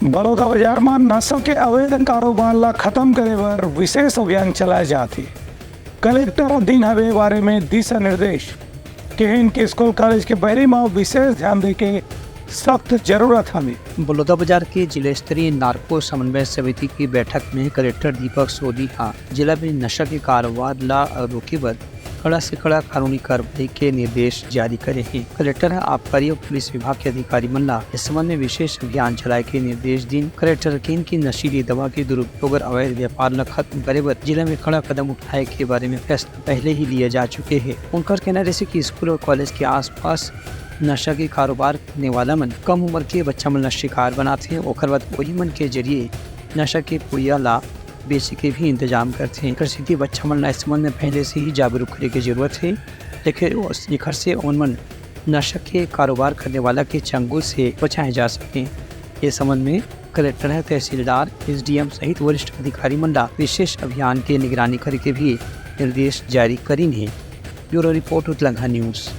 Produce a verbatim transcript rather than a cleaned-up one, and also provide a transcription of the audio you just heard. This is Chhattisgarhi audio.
बलौदाबाजार म नशा के अवैध कारोबार ला खत्म करे बर विशेष अभियान चलाए जात हे। कलेक्टर ह दीन हवे बारे में दिशा निर्देश, किहिन कि स्कूल कॉलेज के बहिरी म विशेष ध्यान दे के सख्त जरूरत हवे। बलौदाबाजार के जिला स्तरीय नार्को समन्वय समिति की बैठक में कलेक्टर दीपक सोनी हा जिला में नशा के कारोबार ला रोके बर कड़ा से कड़ा कानूनी कार्रवाई के निर्देश जारी करे हे। कलेक्टर ह आबकारी अउ पुलिस विभाग के अधिकारी मन ला इस संबंध में विशेष अभियान चलाए के निर्देश दीन। कलेक्टर ह कहिन कि नशीली दवा के दुरुपयोग अउ अवैध व्यापार ला खत्म करे बर जिला में कड़ा कदम उठाए के बारे में फैसला पहले ही लिया जा चुके हे। उनकर कहना रहिसे कि स्कूल अउ कॉलेज के आसपास नशा के कारोबार करने वाला मन कम उम्र के बच्चा मन ला शिकार बनाथे, ओकर बाद वही मन के जरिए नशा के पुड़िया ला बेचे के भी इंतजाम करथे। एकर सेती बच्चा मन ला इस संबंध में पहले से ही जागरूक करे के जरूरत हे, जेकर, जेकर से ओमन मन नशा के कारोबार करने वाला के चंगुल से बचाए जा सके। ये संबंध में कलेक्टर ह तहसीलदार, एसडीएम सहित वरिष्ठ अधिकारी मन ला विशेष अभियान के निगरानी करे के भी निर्देश जारी करीन हे। Bureau report, Utlangha news.